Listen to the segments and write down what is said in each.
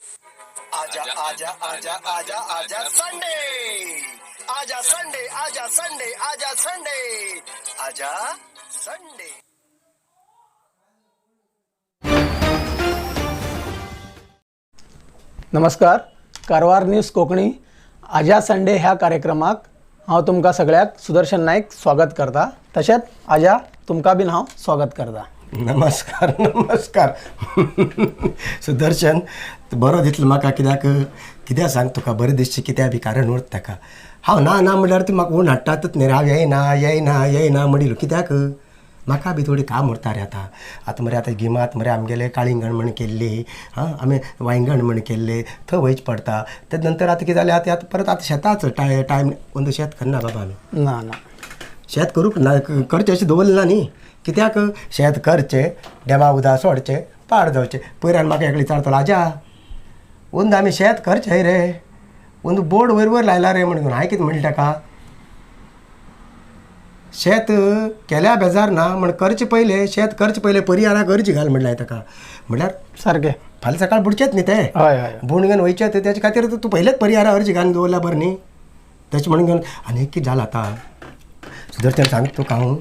आजा आजा आजा आजा आजा संडे, आजा संडे, आजा संडे, आजा संडे, आजा संडे. नमस्कार, कारवार न्यूज कोंकणी आजा संडे ह्या कार्यक्रमाक हांव तुमकां सगळ्याक सुदर्शन नायक स्वागत करता. तशेंच आजा तुमकां बीन हांव स्वागत करता. नमस्कार नमस्कार सुदर्शन, बरो दिसलो म्हाका. कित्याक कित्याक सांग तुका, बरें दिसचें कित्याक बी कारण उरता ताका. हांव ना ना म्हणल्यार ती म्हाका ओन हाडटातच न्ही. हांव येयना येयना येयना म्हणिल्लो कित्याक म्हाका बी थोडी काम उरता रे. आतां आतां मरे आतां गिमांत मरे आमगेले काळिंगण म्हण केल्ली, आं आमी वांयगण म्हण केल्ले, थंय वयचें पडटा. तेज नंतर आतां कितें जालें, आतां आतां परत आतां शेताचो टायम. अंदू शेत करना बाबा आमी. ना ना. शेत करूंक ना, करचें अशें दवरलें ना न्ही. कित्याक शेत करचें, डेमा उदक सोडचें, पाड जावचें. पयर आनी म्हाका एकलो विचारतलो, आजा अंदू आमी शेत करचें रे, अंदू बोर्ड वयर वयर लायला रे म्हणून. हांवें कितें म्हणलें ताका, शेत केल्या बेजार ना म्हण करचें पयलें, शेत करचें पयलें परियारा गरजी घाल म्हणलें हांवें ताका. म्हणल्यार सारकें. फाल्यां सकाळ बुडचेंच न्ही तें. हय हय. बुण घेवन वयचें तेचे खातीर तूं पयलेच परियारा अर्जी घालून दवरल्या बरें न्ही. तशें म्हणून घेवन आनी एक कितें जालां आतां सुदर्शन, सांग तुका हांव,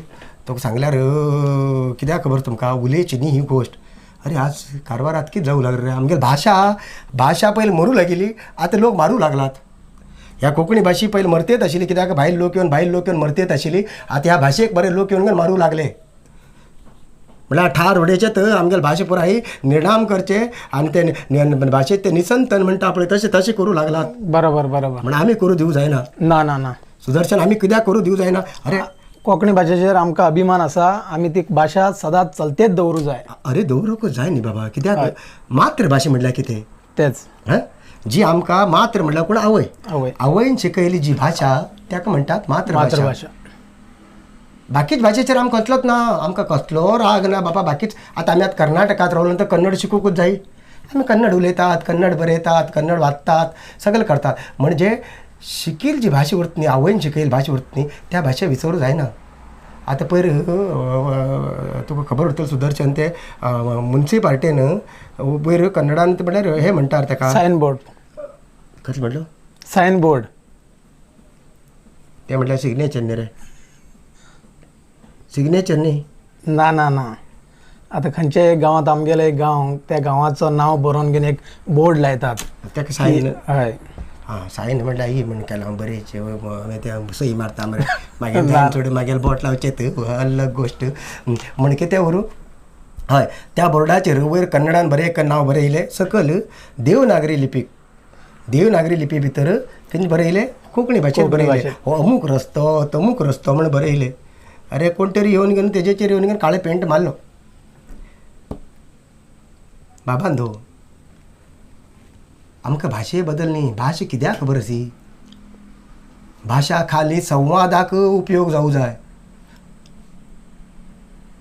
तुका सांगल्यार कित्याक खबर तुमकां उलयची न्ही ही गोश्ट. अरे आज कारवारांत कितें जावं लागलें रे, आमगेली भाशा भाशा पयलीं मरूं लागिल्ली, आतां लोक मारूं लागलात. ह्या कोंकणी भाशी पयलीं मरतेत आशिल्ली, कित्याक भायल लोक येवन भायल लोक येवन मरतेत आशिल्ली. आतां ह्या भाशेक बरे लोक येवन मारूं लागले. म्हणल्यार ठार उडयचें तर आमगेले भाशे पुराय निर्णाम करचे आनी ते भाशेक ते निसंतन म्हणटा पळय तशें तशें करूं लागलात. बरोबर बरोबर. म्हण आमी करूं दिवं जायना. ना ना ना. सुदर्शन, आमी कित्याक करूं दिवं जायना? अरे कोंकणी भाशेचेर आमकां अभिमान आसा, आमी ती भाशा सदांच चलतेच दवरूं जाय. अरे दवरूंकच जाय न्ही बाबा, कित्याक मातृभाशा म्हणल्यार कितें? तेच. हां, जी आमकां मातृ म्हणल्यार कोण, आवय. आवय. आवयन शिकयली जी भाशा ताका म्हणटात मातृभाशा. मातृभाशा. बाकीच भाशेचेर आमकां कसलोच ना, आमकां कसलो राग ना बाबा. बाकीच आतां आमी आतां कर्नाटकांत रावलो तर कन्नड शिकूंकूच जाय. आमी कन्नड उलयतात, कन्नड बरयतात, कन्नड वाचतात, सगळें करतात. म्हणजे शिकील जी भाशा उरता न्ही, आवयन शिकयली भाशा उरता न्ही, त्या भाशे विसरूं जायना. आतां पयर तुका खबर उरतलें सुदर्शन, ते मुन्सिपाल्टीन पयर कन्नडान म्हणल्यार हें म्हणटात ताका सायन बोर्ड. कसलें म्हणलो? Sign board. तें म्हटल्यार सिग्नेचर न्ही रे, सिग्नेचर न्ही. ना ना ना, आतां खंयच्याय गांवांत आमगेले एक गांव, त्या गांवाचो नांव बरोवन घेवन एक बोर्ड लायतात. ताका सायन. हय. आं, सायन म्हणल्यार ही म्हण केलां हांव बरें, तें सही मारता मरे मागीर चड मागीर बोट लावचें थंय अलग गोश्ट म्हण कितें व्हरूं. हय, त्या बोर्डाचेर वयर कन्नडान बरें एक नांव बरयलें, सकयल देवनागरी लिपीक, देवनागरी लिपी भितर तेंचे बरयलें कोंकणी भाशेंत बरयलें, हो अमूक रस्तो तमूक रस्तो म्हण बरयलें. अरे कोण तरी येवन घेवन तेजेचेर येवन घेवन काळें पेंट मारलो. बाबांदो आमकां भाशे बदल न्ही, भाशा कित्याक खबर आसी, भाशा खाली संवादाक उपयोग जावं जाय.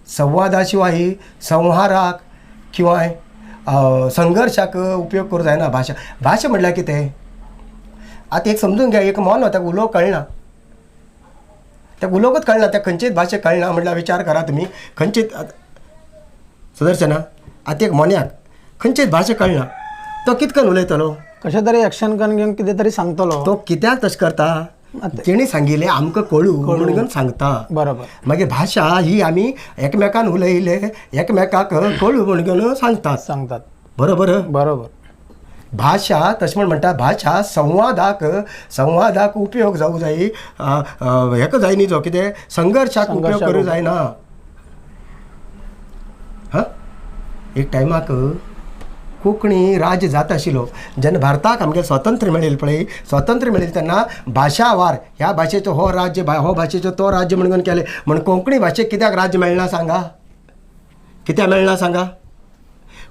संवादा शिवाय संहाराक किंवा संघर्शाक उपयोग करूं जायना. भाशा भाशा म्हणल्यार कितें आतां एक समजून घ्या, एक मोनो ताका उलोवंक कळना, ताका उलोवंकच कळना, त्या खंयचीच भाशा कळना म्हणल्यार विचार करा तुमी खंयचीच. सुदर्शना, आतां एक मोन्याक खंयचीच भाशा कळना, तो कितकन उलयतलो? कशें तरी एक्शन करून घेवन कितें तरी सांगतलो. तो कित्याक तशें करता? तेणी सांगिल्लें आमकां कळूं म्हणून सांगता. बरोबर. मागीर भाशा ही आमी एकमेकान उलयले एकमेकाक कळूं म्हणून सांगतात. सांगतात. बरोबर बरोबर. भाशा तशें म्हण म्हणटा, भाशा संवादाक संवादाक उपयोग जावं जाय, हेका जाय न्ही, जो कितें संघर्शाक उपयोग करूं जायना. हां, एक टायमाक कोंकणी राज्य जाता आशिल्लो जेन्ना भारताक आमगें स्वातंत्र्य मेळिल्लें पळय, स्वातंत्र्य मेळिल्लें तेन्ना भाशावार ह्या भाशेचो हो राज्य, हो भाशेचो तो राज्य म्हणून केलें. म्हण कोंकणी भाशेक कित्याक राज्य मेळना सांगा, कित्याक मेळना सांगा?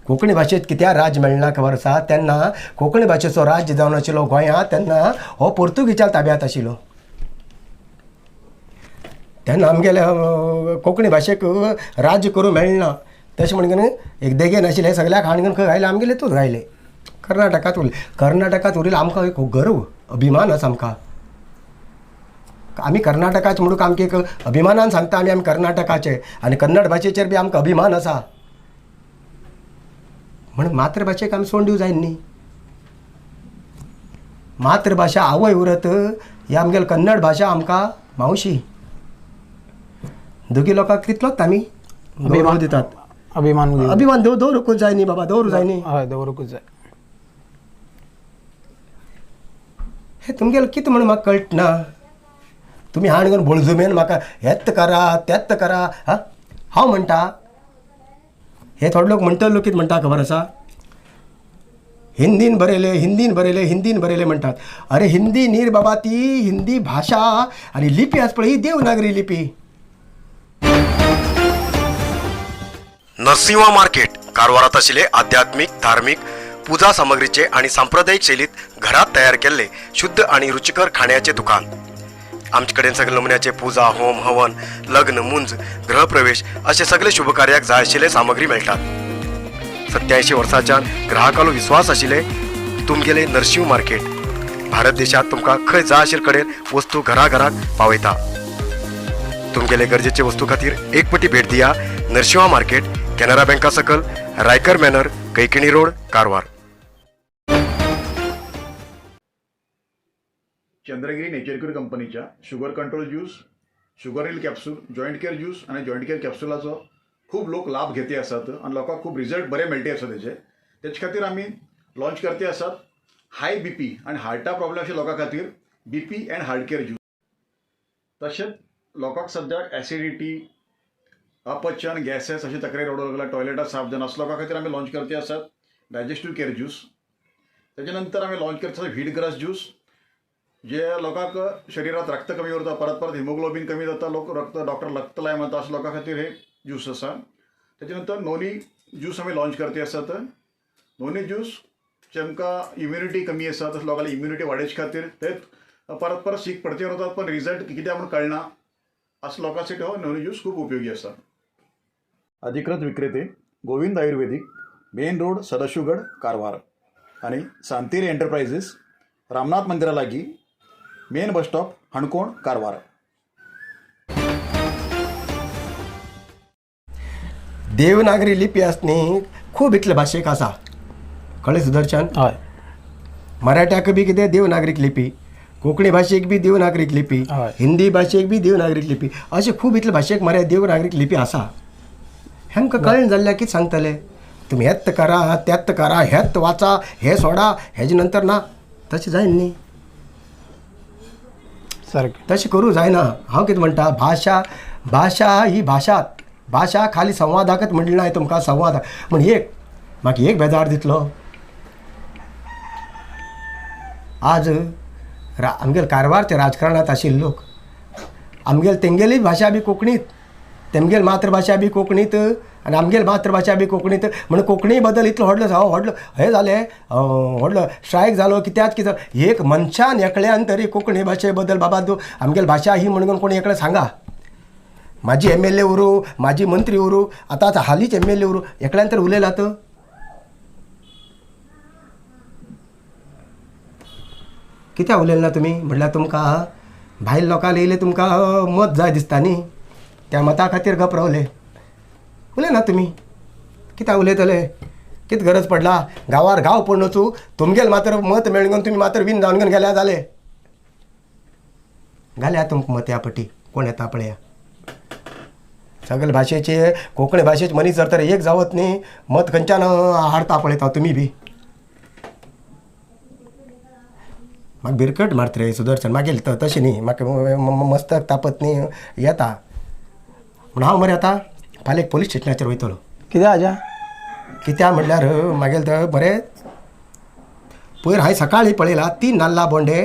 कोंकणी भाशेक कित्याक राज्य मेळना खबर आसा? तेन्ना कोंकणी भाशेचो राज्य जावन आशिल्लो गोंयांत, तेन्ना हो पोर्तुगीच्या ताब्यांत आशिल्लो. तेन्ना आमगेल्या कोंकणी भाशेक राज्य करूंक मेळना. तशें म्हणून एक देगेन आशिल्लें सगळ्याक हाडून खंय घायलें आमगेले हितून घायलें, कर्नाटकांत उरलें. कर्नाटकांत उरिल्लें आमकां एक गर्व अभिमान आसा आमकां, आमी कर्नाटकाचे म्हणून आमकां एक अभिमानान सांगता आमी आमी कर्नाटकाचे, आनी कन्नड भाशेचेर बी आमकां अभिमान आसा. म्हण मातृभाशेक आमी सोड दिवं जाय न्ही. मातृभाशा आवय उरत ही आमगेली कन्नड भाशा आमकां मावशी. दोगी लोकांक तितलोच आमी गौरव दितात, अभिमान अभिमान दवरूंकूच जाय न्ही बाबा, दवरूंक जाय न्ही. हय, दवरूंकूच जाय. हे तुमगेलें कितें म्हण म्हाका कळना. तुमी हाण घेवन बळजुमेन म्हाका हेत करा तेत करा. हां, हांव म्हणटा हे थोडे लोक म्हणटले, लोक कितें म्हणटा खबर आसा, हिंदीन बरयले, हिंदीन बरयले, हिंदीन बरयले म्हणटात. अरे हिंदी न्ही रे बाबा, ती हिंदी भाशा आनी लिपी आसा पळय ही देवनागरी लिपी. नरसिंहा मार्केट कारवारात आशिल्ले आध्यात्मिक, धार्मिक पुजा सामग्रीचे आणि सांप्रदायिक शैलीत घरात तयार केल्ले शुद्ध आणि रुचिकर खाण्याचे दुकान. आमचे कडेन सगळे नमुन्याचे पुजा, होम, हवन, लग्न, मुंज, गृहप्रवेश असे सगळे शुभकार्याक जाय आशिल्ले सामग्री मेळटात. 87 वर्सांच्यान ग्राहकालो विश्वास आशिल्ले तुमगेले नरसिंह मार्केट भारत देशात तुमकां खंय जाय आशिल्ले कडेन वस्तू घराघराक पावयता. तुमगेले गरजेचे वस्तू खातीर एक पटी भेट दिया नरसिंहा मार्केट, कॅनरा बँका सकल, Raikar manor, Kaikini road, Karwar. Chandragiri nature cure कंपनीच्या sugar control juice, sugar heal capsule, joint care juice आनी जॉयंट केअर कॅप्सुलाचो खूब लोक लाभ घेते आसात आनी लोकांक खूब रिजल्ट बरे मेळटे आसा तेजे. तेचे खातीर आमी लॉन्च करते आसात हाय बी पी आनी हार्टा प्रॉब्लेम अशे लोकां खातीर B P and heart care juice. तशेंच लोकांक सद्याक एसिडिटी, अपचन, गॅसेस अशी तक्रारी वाडूंक लागल्या, टॉयलेटां साफ जायना, असल्या लोकां खातीर आमी लॉन्च करते आसात डायजेस्टीव केअर ज्यूस. तेजे नंतर आमी लॉन्च करते आसात व्हीट ग्रास ज्यूस, जे लोकांक शरिरांत रक्त कमी उरता, परत परत हिमोग्लोबीन कमी जाता, लोक रक्त डॉक्टर रक्त लाय म्हणटा, अशा लोकां खातीर हे ज्यूस आसा. तेजे नंतर नोनी ज्यूस आमी लॉन्च करते आसात. नोनी ज्यूस जेमकां इम्युनिटी कमी आसा तशें लोकांली इम्युनिटी वाडोवचे खातीर ते परत परत सीक पडते उरतात पण रिजल्ट कित्याक म्हूण कळना, असो लोकांसाठी हो नोनी ज्यूस खूब उपयोगी आसा. अधिकृत विक्रेते गोविंद आयुर्वेदिक, मेन रोड, सदाशिवगड, कारवार आनी सांतेरी एंटरप्रायझीस, रामनाथ मंदिरा लागीं, main bus stop, Canacona, Karwar. Devanagari लिपी आसा न्ही खूब इतले भाशेक आसा, कळ्ळें सुदर्शन? हय. मराठ्याक बी कितें देवनागरीक लिपी, कोंकणी भाशेक बी देवनागरीक लिपी, हिंदी भाशेक बी देवनागरीक लिपी, अशें खूब इतले भाशेक मरे देवनागरीक लिपी आसा. हेंकां कळना जाल्ल्यार कितें सांगतले तुमी? हेत करा, तेत करा, हेत वाचा, हें सोडा, हेजे नंतर ना, तशें जायना न्ही. सारकें तशें करूं जायना. हांव कितें म्हणटा, भाशा भाशा ही भाशात, भाशा खाली संवादाकच म्हणलें ना तुमकां, संवाद म्हण एक म्हाका एक बेजार दितलो. आज आमगेले कारवारच्या राजकारणांत आशिल्ले लोक आमगेले तेंगेली भाशा बी कोंकणीत, तेमगेली मातृभाशा बी कोंकणीत आनी आमगेली मातृभाशा बी कोंकणीत, म्हण कोंकणी बद्दल इतलो व्हडलो व्हडलो हें जालें, व्हडलो स्ट्रायक जालो, कित्याक कितें एक मनशान एकल्यान तरी कोंकणी भाशे बद्दल बाबा तूं आमगेली भाशा ही म्हणून कोणी एकलें सांगा. म्हाजी एम एल ए उरूं, म्हाजी मंत्री उरूं, आतां आतां हालींच एम एल ए उरूं, एकल्यान तर उलयलां तर. कित्याक उलयले ना तुमी? म्हणल्यार तुमकां भायल लोकां येयले तुमकां मत जाय दिसता न्ही, त्या मता खातीर गप रावले. उलयना तुमी, कित्याक उलयतले? कितें गरज पडला? गांवार गांव पडून वचूं, तुमगेलें मात्र मत मेळून तुमी मात्र विन जावन गेल्या जालें. घाल्या तुमकां मत ह्या पटी, कोण येता पळया. सगळे भाशेचे कोंकणी भाशेचे मनीस जर तर एक जावत न्ही, मत खंयच्यान हाडता पळयता तुमी बी. म्हाका भिरकट मारता रे सुदर्शन, मागीर तशें न्ही, म्हाका मस्तक तापत न्ही येता म्हण हांव मरे आतां फाल्यां एक पोलीस स्टेशनाचेर वयतलो. कित्याक आजा? कित्याक म्हणल्यार मागीर थंय बरें पयर हांवें सकाळीं पळयला 3 नाल्ला बोंडे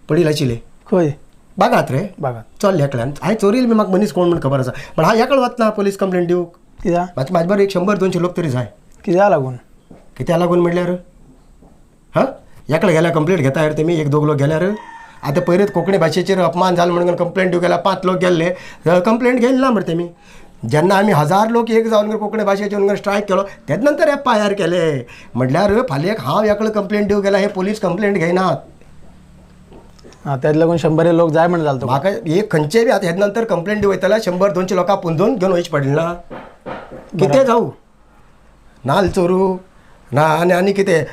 पडिल्ले आशिल्ले. खंय? बागात रे, बागात चल्ले एकल्यान. हांवें चोरील बी म्हाका मनीस कोण म्हण खबर आसा, पण हांव एकलो वतना पोलीस कंप्लेंट दिवंक. कित्याक? म्हाजे बरोबर एक 100-200 लोक तरी जाय. कित्याक लागून? कित्याक लागून म्हणल्यार हां एकले गेल्यार कंप्लेंट घेता रे तेमी, एक दोग लोक गेल्यार. आतां पयरच कोंकणी भाशेचेर अपमान जालो म्हणून कंप्लेंट दिवंक गेल्यार 5 लोक गेल्ले, कंप्लेंट घेयली ना मरे तेमी. जेन्ना आमी 1000 लोक एक जावन कोंकणी भाशेचेर स्ट्रायक केलो तेजे नंतर एफ I R केले. म्हणल्यार फाल्यां एक हांव एकलो कंप्लेंट दिवंक गेल्यार हे पोलीस कंप्लेंट घेयनात. आं, तेका लागून 100 लोक जाय म्हण जालो तुका. म्हाका एक खंयचे बी आतां हेजे नंतर कंप्लेंट दिवंक वयता जाल्यार 100-200 लोकांक पुंजोवन घेवन वयचें पडलें ना. कितें जावं, नाल्ल चोरू, ना आनी आनी कितें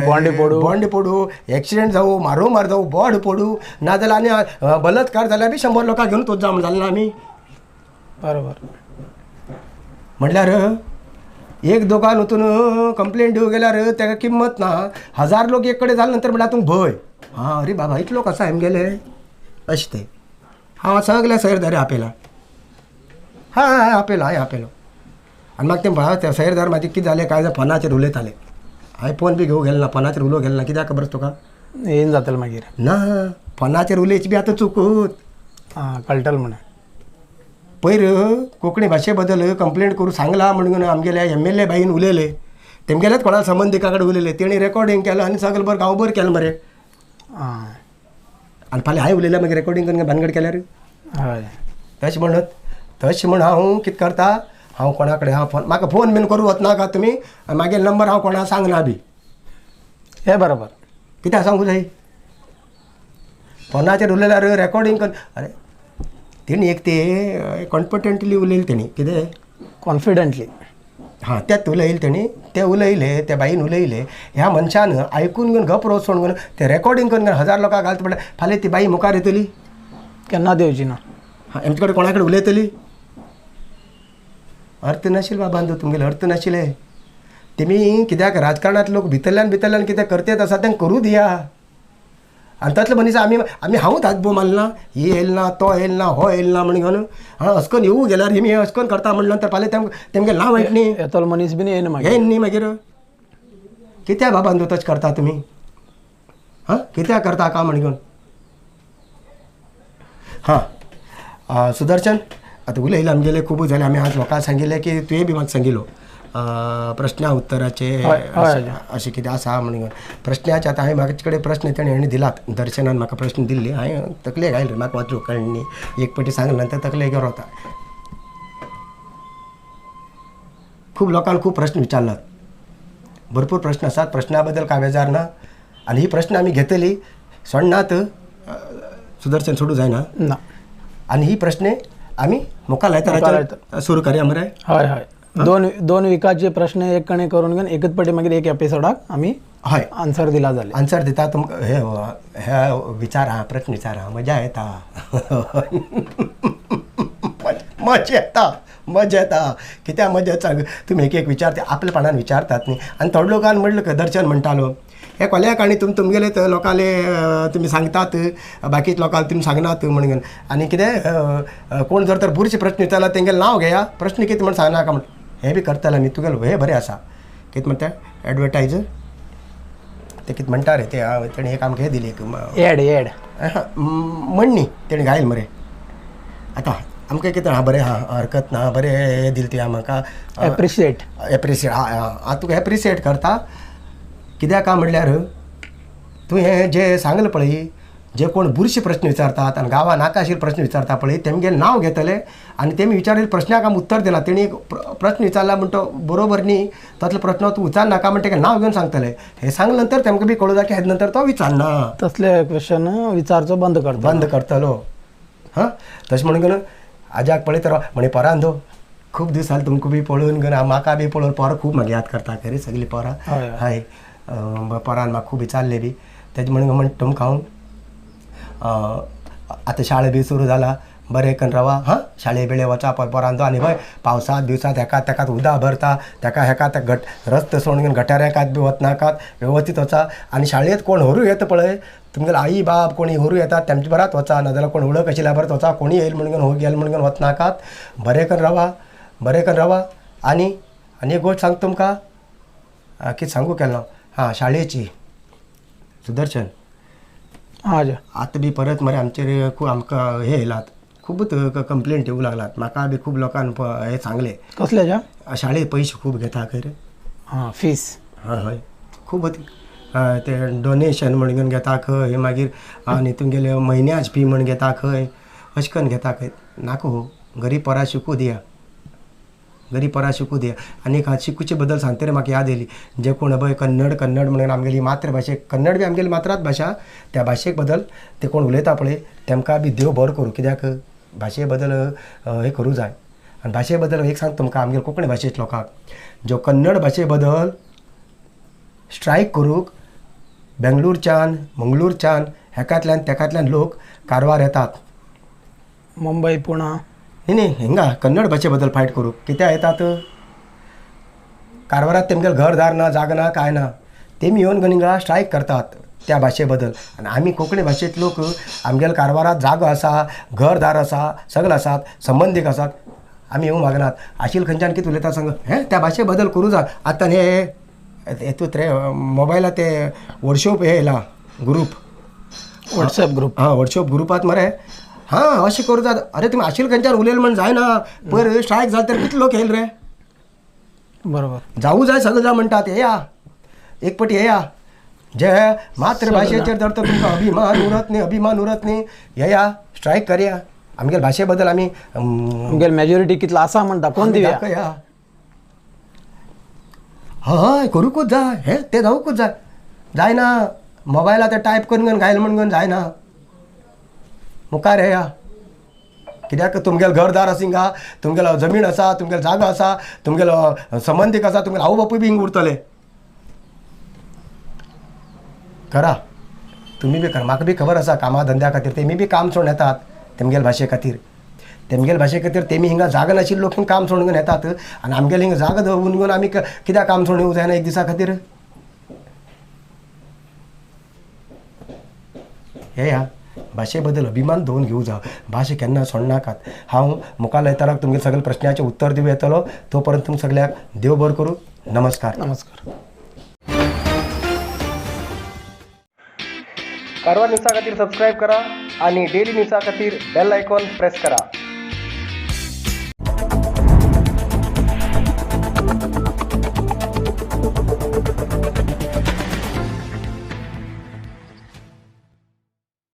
बोंडे पडूं. बोंडे पडूं, एक्सिडेंट जावं, मारो मार जावं, बोड पडूं, नाजाल्यार आनी बलात्कार जाल्यार बी 100 लोकांक घेवन तोच जावं जालें ना आमी. बरोबर. म्हणल्यार एक दोगान वचून कंप्लेंट दिवंक गेल्यार ताका किंमत ना, 1000 लोक एक कडेन जाले नंतर म्हणल्यार तुमकां भंय. हां अरे बाबा इतलो लोक आसा आमगेले अशें तें. हांव सगल्या सैरदारी आपयला, हां हांवें आपयलो, हांवें आपयलो. आनी मागीर तें सैरदार मागीर कितें जालें काय फोनाचेर उलयताले. हांवें फोन बी घेवंक गेलो ना, फोनाचेर उलोवंक गेलो ना, कित्याक खबर आसा तुका? येयन जातलें मागीर. ना फोनाचेर उलयची बी आतां चुकूत. आं कळटलें म्हणून. पयर कोंकणी भाशे बद्दल कंप्लेंट करूं सांगला म्हणून आमगेल्या MLA बाईन उलयले, तेमगेलेच कोणा संबंदिका कडेन उलयले, तेणी रेकॉर्डिंग केलां आनी सगळें बरें गांवभर केलें मरे. आं आनी फाल्यां हांवें उलयल्यार मागीर रेकॉर्डिंग करून भानगड केल्यार. हय. तशें म्हणत तशें म्हण हांव कितें करता, हांव कोणा कडेन हांव फोन म्हाका फोन बीन करूं वचनाका तुमी, मागीर नंबर हांव कोणाक सांगना बी. हें बरोबर. कित्याक सांगू जाय फोनाचेर उलयल्यार रेकॉर्डिंग कर. अरे तेणी एक ते कॉन्फिडंटली उलयलें तेणी, कितें कॉन्फिडंटली. हां तेत उलयलें तेणी, तें उलयलें त्या बाईन उलयलें, ह्या मनशान आयकून घेवन गप रोस सोडून घेवन तें रेकॉर्डिंग करून घेवन 1000 लोकांक घालता म्हणल्यार फाल्यां ती बाई मुखार येतली केन्ना देवची ना. हां आमचे कडेन कोणा कडेन उलयतली? अर्थ नाशिल्लो बाबा तुमगेले, अर्थ नाशिल्ले. तेमी कित्याक राजकारणांत लोक भितरल्यान भितरल्यान कितें करतेत आसा तें करूं दिया. आनी तसले मनीस आमी आमी हांवूच हात बोव मारना, ही येयल ना, तो येयल ना, हो येयल ना म्हण घेवन हां अशकन येवूं गेल्यार हेमी अशकन करता म्हणलें नंतर फाल्यां तेमगेलें नांव वायट न्ही, येतलो मनीस बीन येयना मागीर. येयन न्ही मागीर. कित्याक बाबा तशें करता तुमी? हां कित्याक करता का म्हण घेवन. हां सुदर्शन आतां उलयलें आमगेलें खूब जालें. आमी आज लोकांक सांगिल्लें की तुवें बी म्हाका सांगिल्लो प्रश्ना उत्तराचे अशें कितें आसा म्हणून. प्रश्नाचे आतां हांवें म्हाजे कडेन प्रश्न तेणें हेणें दिलात, दर्शनान म्हाका प्रश्न दिल्ले, हांवें तकलेक आयले, म्हाका वाचूंक कळ्ळें न्ही, एक पटी सांगलें नंतर तकलेक घेवन वता. खूब लोकांक खूब प्रश्न विचारलात, भरपूर प्रश्न आसात, प्रश्ना बद्दल कांय बेजार ना. आनी ही प्रश्न आमी घेतली सोडनात, सुदर्शन सोडूं जायना ना. आनी ही प्रश्न आमी मुखार लायता सुरू करया मरे. हय हय, दोन दोन विकाचे प्रश्न एक कणे करून घेवन एकच पटी मागीर एक एपिसोडाक आमी हय आन्सर दिला जाले. आन्सर दिता तुमकां. हे हे विचार आहा, प्रश्न विचार आहा, मजा येता, मजा येता, मजा येता. कित्याक मजा येता तुमी एक एक विचारता, आपल्यापणान विचारतात न्ही. आनी थोडे लोकान म्हणलें दर्शन म्हणटालो हे कोल्याक आनी तुमी तुमगेले लोकांले तुमी सांगतात, बाकी लोकांक तुमी सांगनात म्हणून. आनी कितें कोण जर तर बुरशे प्रश्न विचारला तेंगेलें नांव घेया, प्रश्न कितें म्हण सांगनाका म्हण. हें बी करताले आमी, तुगेलें हें बरें आसा. कितें म्हणटा एडवर्टायज ते कितें म्हणटा रे ते, तेणें एक आमकां हें दिली एक एड एड म्हणणी तेणें घायल मरे. आतां आमकां कितें आं बरें आं हरकत ना, बरें हें दिलें तुवें म्हाका एप्रिशिएट एप्रिशिएट. आं आं तुका एप्रिशिएट करता. कित्याक काय म्हणल्यार तुवें जें सांगलें पळय, जे कोण बुरशे प्रश्न विचारतात आनी गांवांत नाका आशिल्ले प्रश्न विचारता पळय तेमगेलें नांव घेतलें आनी तेमी विचारिल्ले प्रश्नाक आमी उत्तर दिलां. तेणी एक प्रश्न विचारला म्हण तो बरोबर न्ही, तसलो प्रश्न तूं विचारनाका म्हण तेका नांव घेवन सांगतलें. हें सांगले नंतर तेमकां बी कळूं जाय की हेज नंतर तो विचारना, तसले क्वेश्चन विचारचो बंद करता, बंद करतलो. हां तशें म्हणून घेवन आज्याक पळयत राव म्हणे पोरान दो खूब दीस जाले तुमकां बी पळोवन घेवन म्हाका बी पळोवन पोरां खूब म्हाका याद करता खरी सगळीं पोरां. हय पोरान म्हाका खूब विचारलें बी तेजें म्हणून म्हण तुमकां हांव आतां शाळा बी सुरू जाला, बरें करून रावा. हां शाळे बिळे वचा पोरान दो. आनी हय पावसांत दिवसांत हेका तेका उदक भरता, तेका हेका ते घट रस्तो सोडून घेवन गटाऱ्याकात बी वचनाकात, वेवस्थीत वचा. आनी शाळेंत कोण व्हरूं येता पळय तुमगेले आई बाब कोणी व्हरूं येतात तेमचे बरात वचा, नाजाल्यार कोण वळख आशिल्ल्या बरात वचा. कोणी येयल म्हणून घेवन हो गेल म्हणून घेवन वचनाकात, बरें करून रावा, बरें करून रावा. आनी आनी एक गोश्ट सांगता तुमकां, कितें सांगू केन्ना हां शाळेची सुदर्शन आतां बी परत मरे आमचेर खूब आमकां हें येयलात, खूब कंप्लेंट येवंक लागलात. म्हाका बी खूब लोकांक हें सांगलें. कसले? शाळेंत पयशे खूब घेता खंय रे. हां फीस. हय हय खूब ते डोनेशन म्हण घेवन घेता खंय, मागीर आनी तुमगेले म्हयन्याच फी म्हण घेता खंय, अशें करून घेता खंय. नाका हो, गरीब पोरां शिकूं दिया, गरीब पोरां शिकूं दिया. आनी एक शिकूचे बद्दल सांगता रे म्हाका याद येयली, जे कोण पळय कन्नड कन्नड म्हणून आमगेली मातृभाशेक, कन्नड बी आमगेली मात्राच भाशा, त्या भाशेक बद्दल ते कोण उलयता पळय तेमकां बी देव बरो करूं. कित्याक भाशे बद्दल हें करूं जाय. आनी भाशे बद्दल एक सांगता तुमकां, आमगेले कोंकणी भाशेच लोकांक ज्यो कन्नड भाशे बद्दल स्ट्रायक करूंक बेंगलोरच्यान, मंगळूरच्यान, हेकांतल्यान तेकांतल्यान लोक कारवार येतात. मुंबय, पुणा. न्ही न्ही, हिंगा कन्नड भाशे बद्दल फायट करूंक कित्याक येतात कारवारात? तेमगेलें घरदार ना, जागो ना, कांय ना. तेमी येवन हिंगा स्ट्रायक करतात त्या भाशे बद्दल. आनी आमी कोंकणी भाशेंत लोक, आमगेल्या कारवारात जागो आसा, घरदार आसा, सगळे आसात, संबंदीक आसात, आमी येवंक मागनात. आशिल खंयच्यान कितें उलयता सांग? हें त्या भाशे बदल करूं जाय. आतां हे हेतूंत रे मोबायलार ते वॉट्सएप हे येयला ग्रूप. WhatsApp group. हां, वॉट्सएप ग्रुपात मरे. हां, अशें करूं जाता. अरे, तुमी आशिल खंयच्यान उलयल म्हण जायना. पयर स्ट्रायक जाल तर कितले लोक येयल रे? बरोबर. जावू जाय, सगळें जाय म्हणटात. येया एक पटी, येया. जे मातृभाशेचेर जर तर तुमकां अभिमान उरत न्ही, अभिमान उरत न्ही, येया, स्ट्रायक करया. आमगेले भाशे बद्दल आमी आमगेले मेजॉरिटी कितलो आसा म्हण दाखोवन दिवया. दाखया. हय, करूंकूच जाय हें, तें जावंकूच जाय. जायना, मोबायलार तें टायप करून घेवन घायल म्हण घेवन जायना. मुखार येया. कित्याक तुमगेलें घरदार आसा हिंगा, तुमगेलो जमीन आसा, तुमगेलो जागो आसा, तुमगेलो संबंदीक आसा, तुमगेलो आवय बापूय बी हिंगा उरतले. करा, तुमी बी करा. म्हाका बी खबर आसा, कामा धंद्या खातीर तेमी बी काम सोडून येतात तेमगेले भाशे खातीर. तेमगेले भाशे खातीर तेमी हिंगा जागा नाशिल्ले लोक काम सोडून घेवन येतात आनी आमगेले हिंगा जागा दवरून घेवन आमी कित्याक काम सोडून येवंक जायना एक दिसा खातीर? हे ह्या भाशे बद्दल अभिमान दवरून घेवं जाय. भाशा केन्ना सोडनाकात. हांव मुखार येताराक तुमगे सगळे प्रश्नाचें उत्तर दिवं येतलो. तो पर्यंत तुमकां सगळ्याक देव बरो करूं. नमस्कार. नमस्कार. कारवार न्यूजा खातीर सबस्क्रायब करा आणि डेली न्यूजा खातीर बेल आयकॉन प्रेस करा.